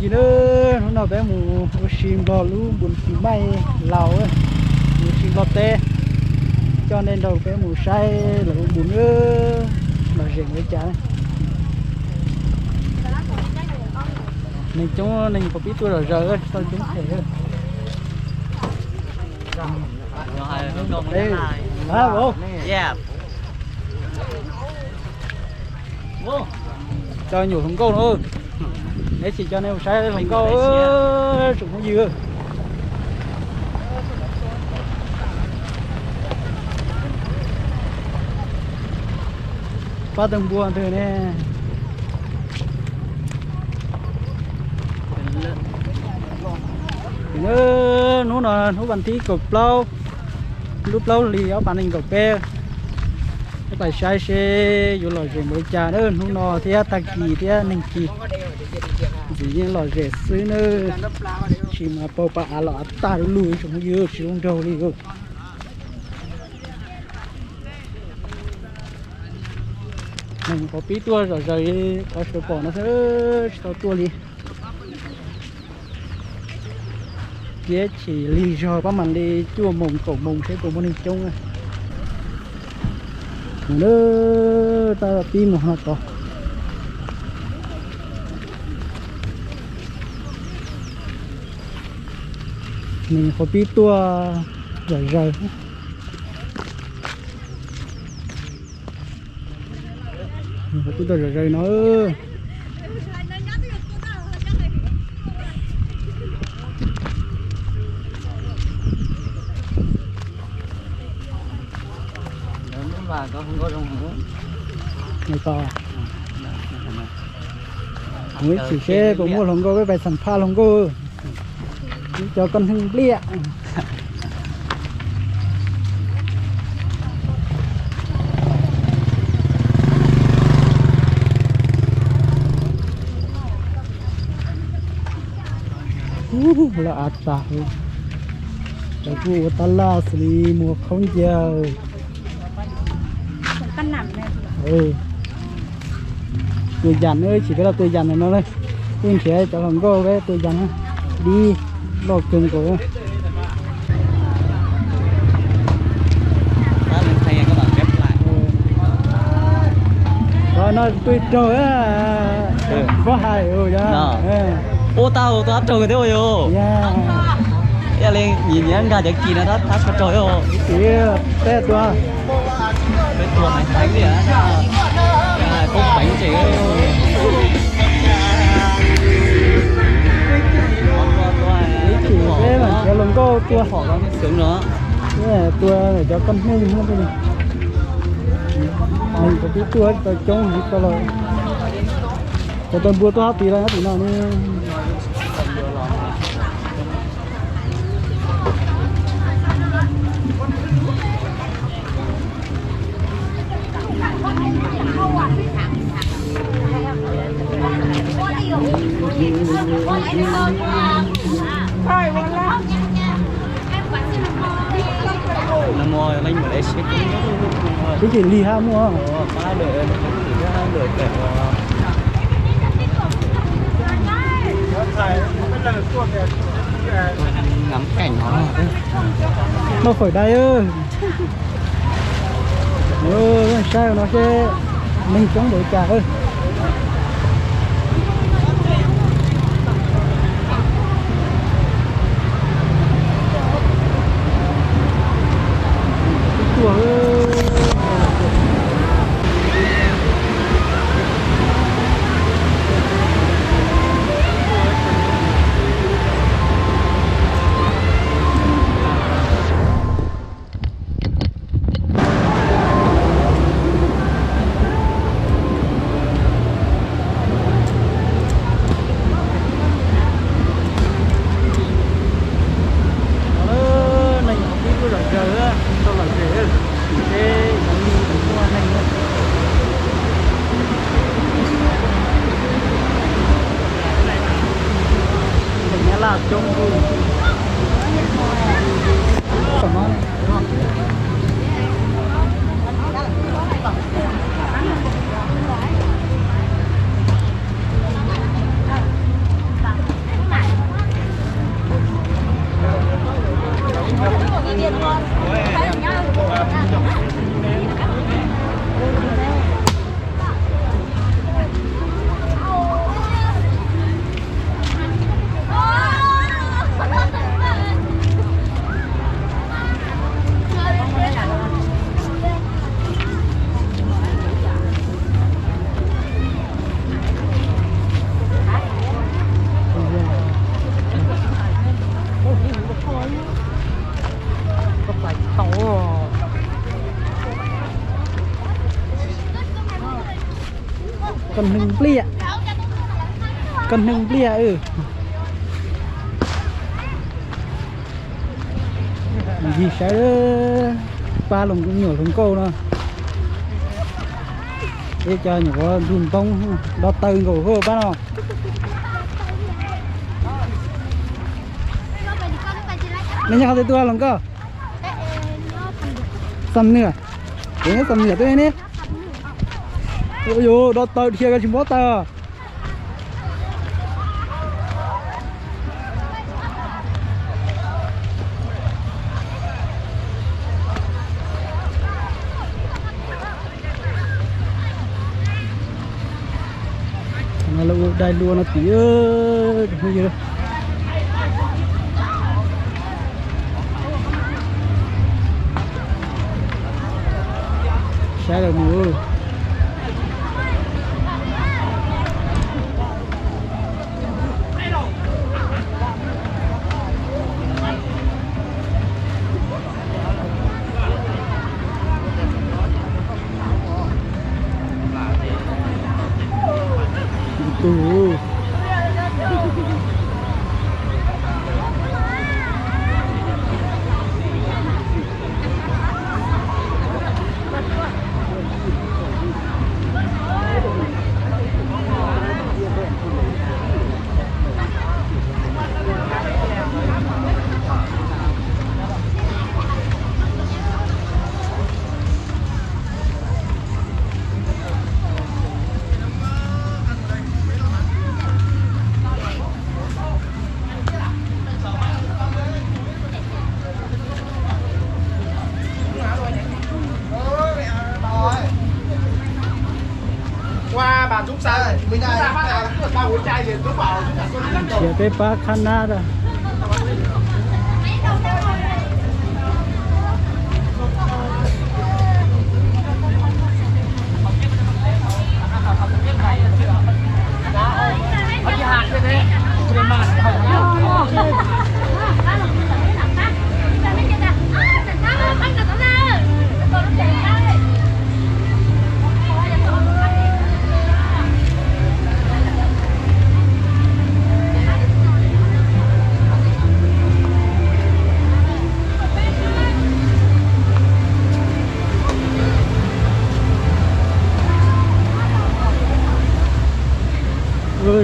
Nawb, hnub no peb mus ua si nplog lub npus Xis Maij Laus, mus ua si nplog teb, coj nej nrog peb mus saib lawv ua npus nawb, lom zem npaum li cas. Neeg coob, neeg puas pib tuaj zom zaws, tsis tau coob phem. Cov nyuam hluas nkauj no, neb tsis coj nej mus saib hluas nkauj, tsoom phooj ywg. Pab tau npua ntawd ne. Hnub no hnub vas thib kaum plaub, lub plaub hlis ob phav nees nkaum peb. Peb pais saib seb yuav lom zem npaum li cas na, hnub no thiab tag kis thiab neeg kis. Ntxim yeej lom zem xwb na. Tsis mas pau pa av los av tag lug tsoom phooj ywg, tsis zoo nraug li. Neeg qhov pib tuaj zom zaws li qhov sawv pom no xwb, tsis tau tuaj li. Tiam sis lig zog pab mam li cuaj moos kaum moos seb puas muaj neeg coob. Mus na, tab pib mus no tod. Neeg qhov pib tuaj zom zaws. Qhov pib tuaj zom zaws no. Mus ib chim seb puas muaj hluas nkauj, peb pais xam phaj hluas nkauj. Cov koj neeg npliaj. Lawv av tas, lawv kuj ua tab laj xws li muag khaub ncaws. Tua yam, tsis peb los tua yam no, kuj nrhiav cov hluas nkauj peb tua yam, dib loj kawg nkaus. Qhov no pw raug, pob hais. Ua tau tua raug thiab yog. Ib yam li nyiam nyiam nkag cov kis no tab tab raug thiab. Peb tua, peb tua heev heev li, koob peev ces. Ib chim peb mam nrhiav hluas nkauj tua, tua cov koj neeg, neeg twb tuaj tsis tau coob heev, tau los cov tau npua tuaj hab tid los hab tim no ne. Twb tsis lig hab muaj. Noj fawm dai. Saib no seb neeg coob npaum li cas. pliaj, koj neeg pliaj. Ncig saib pab hluas nyuam hluas nkauj no, ib co nyuam qhuav ntug ntoo, do taw nkaus hauv pab no. Nej nyob qhov twg tuaj hluas nkauj? Xam Nwj, kuv nyob Xam Nwj tuaj ne. Ua yus do taw dhia koj tsis npau taws. No lawv ua dai lua no tim, tus phooj ywg. Saib lawv mus. Tus Nrhiav peb pab khab nab a.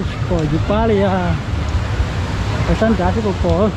Tsis pom yus pab li os. Pais sab nrad thiab puas pom.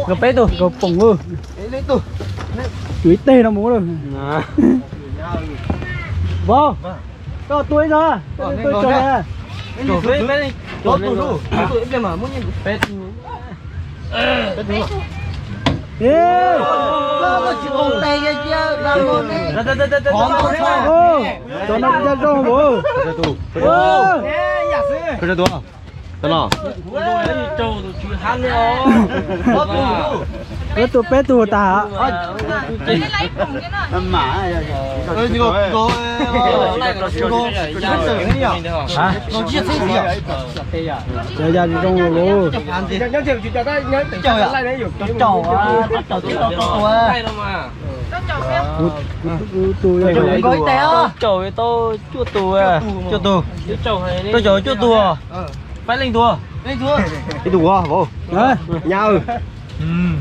Nkawd peb tug, nkawd Foom, tshuav ib teg no mus lawm. Vauv, koj tua ib zaug, koj tua tso. Cov no ncaj nrooj npaum. Peb tua peb tug tas. Cov ya zoo lawm. Kuv tus tau cuaj tus. Tau caum cuaj tus. Faib leej tus. Ib tus ua vauv. Nyab.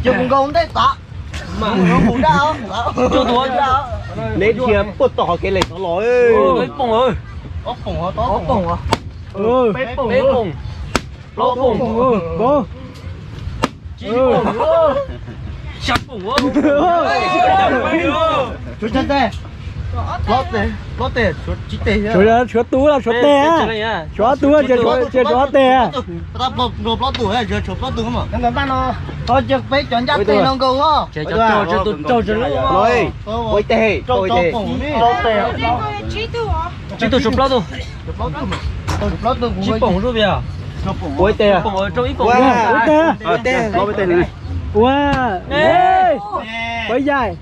Cuaj tus. Neb dhia puag tom qhov kev lem tod los. Ib poom. Ob poom. Peb poom. Plaub poom. Xya poom. Tshuav tus los tshuav tes? Tshuav ob tug, ces tshuav ob teg. Plaub tus, tshuav plaub tus. Peb cov ncaj teg no nkaus. Ua ib teg, ua ib teg. Tsib tug tshuav plaub tug. Tsib poom zuj via. Ua ib teg, rau ib poom. Ua, ua yaim.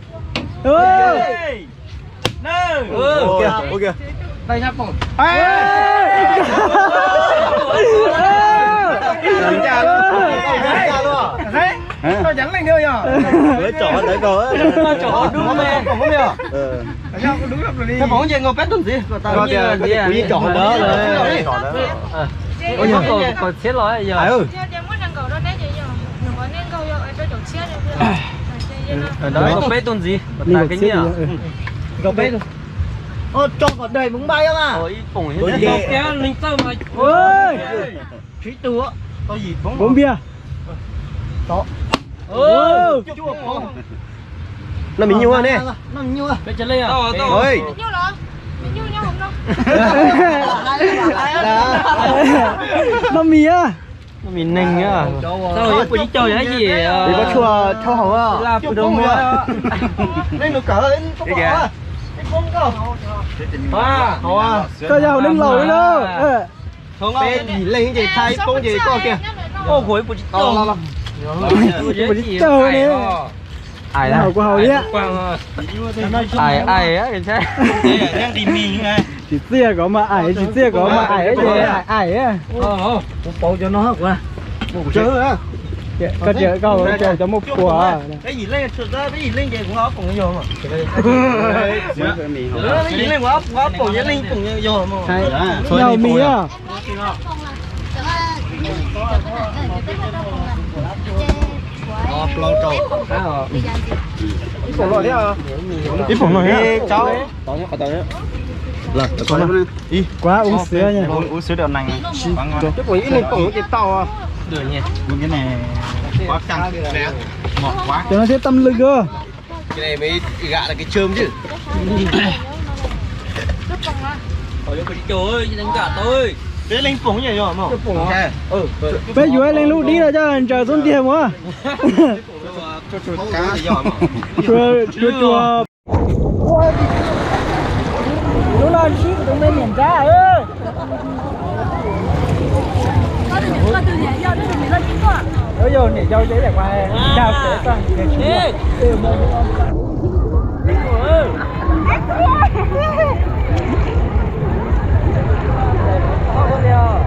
Kom txhiab los yog. Kom peb tug ntxiv. Kom peb tug. Tso kom daim mus npaj yog mas. Tsib tug. Npua npias. No me nyuj ne. No mis. No mis neeg. Tau yuav puas tsis caug yam yim. Koj tshuav tshauj hauv. Koj yog hauv neeg laus li na. Peb yim leej ces thaij poob ces koj kiag. Puas tsis caug ne. Ais, kuv haus thiab. Ais, ais. Tsis txiaj kov mas ais, tsis txiaj kov mas ais, ais, ais. Kuv pauv cov no kuv. Koj tsis, koj cov muaj pua. Yog mis. Ib poom no. Kuv ua xwb. Ib poom ib leeg poom ces tau. Cov no thiab tam lwm. Peb yuav leej lub dib no coj ntsaws xub ntiag mus. Tsuag tsuag. Lub no sib tus me niam nrab. Yog niam yau yog ib yam nkaus.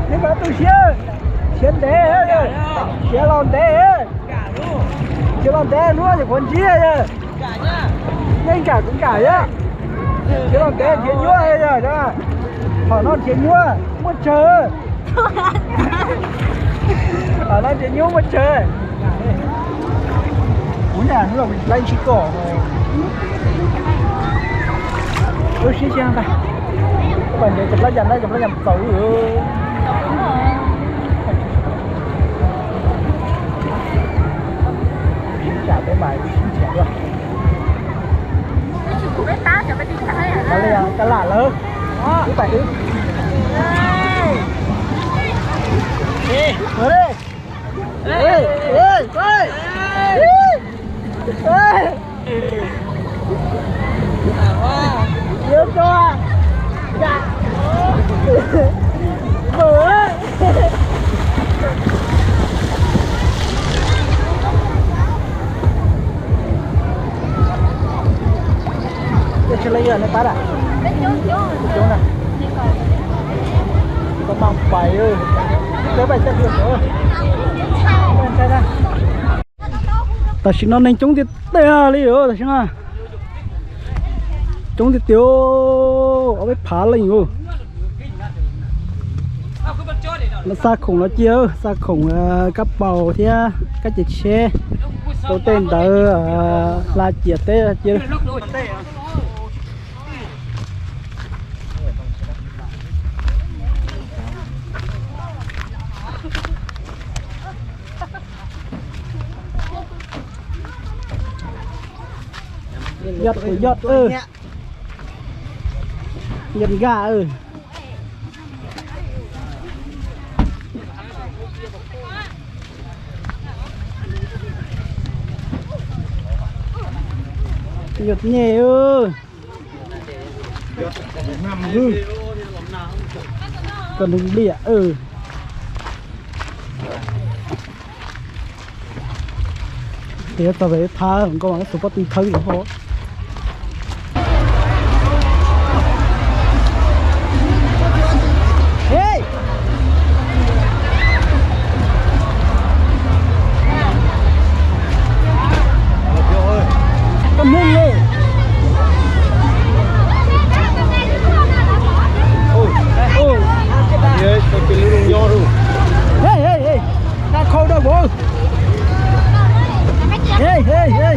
Neb pab tu siab, siav ntev, siav los ntev, siav los ntev hnub es kuv ntsib. Yeej kam kuv kam thiab. Siav los ntev nrhiav nyuaj yog, thaum no nrhiav nyuaj muaj tsawg. Thaum no nrhiav nyuaj muaj tsawg. Hnub no kuv laib ntsib koj. Wb sib sib ntag. Koj pais ntev cov plab yas na, cov plab yas txaus wb. Sib tsam peb mas sib nrhiav dua. Kav liam, kav lam lawm. Wb pais wb. Ua tsis leej yog nej pab da. Coob na. Koj mas pais, peb pais tag. Tam sim no neeg coob tiag tiag li os, tam sim no coob tiag tiag, ob peb phav leej os. Lawv xa khoom no cia, xa khoom kab paus thiab kab cia tsheb, ua tej ntawd hla ciam teb cia. Yog tus yog, yog nkaj. Yog nyej. Koj neeg liam. Tias tau pem thab nkauj mas tus pob tw thawb los ho. Koj neeg li. Hey, hey, hey. Naj khau dawb vauv. Hey, hey, hey.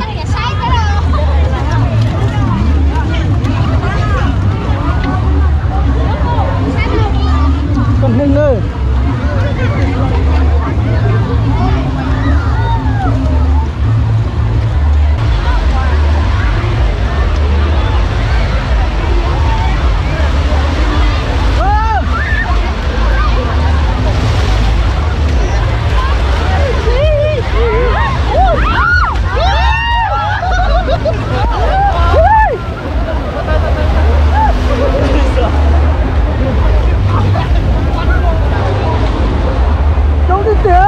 Koj neeg na. Coob tiag tiag.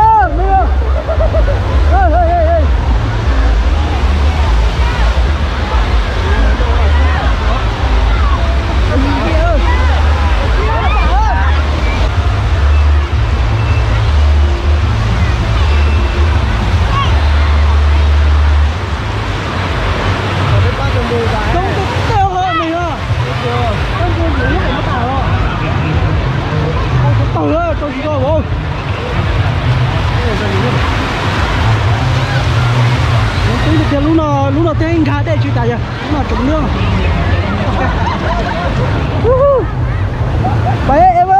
Lub no, lub no twb nkag dej tsis tas yog lub no tsoom niab. Pais ev.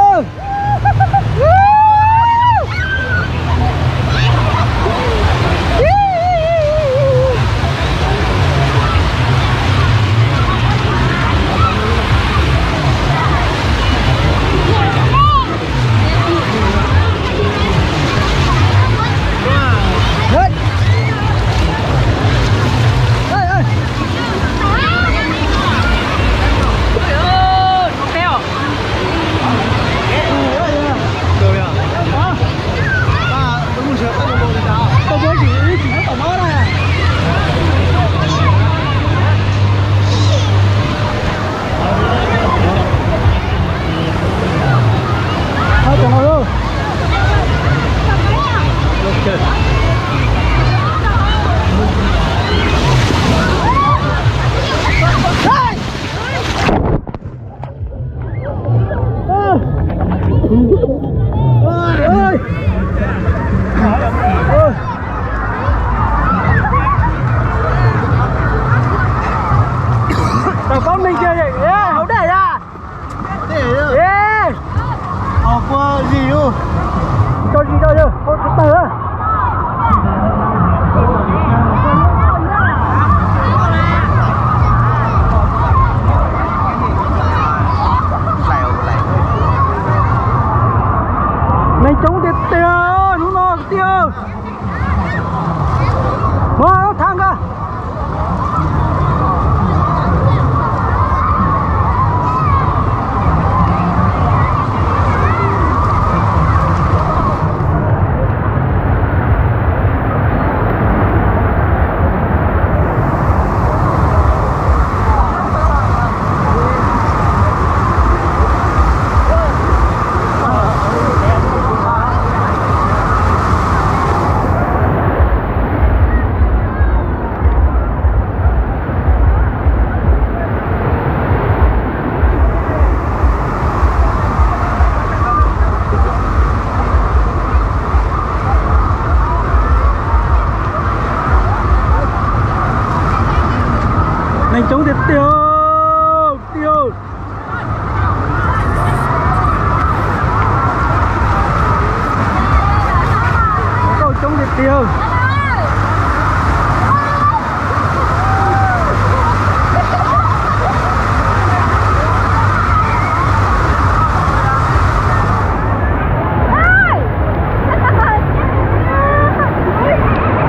Coob tiag tiag.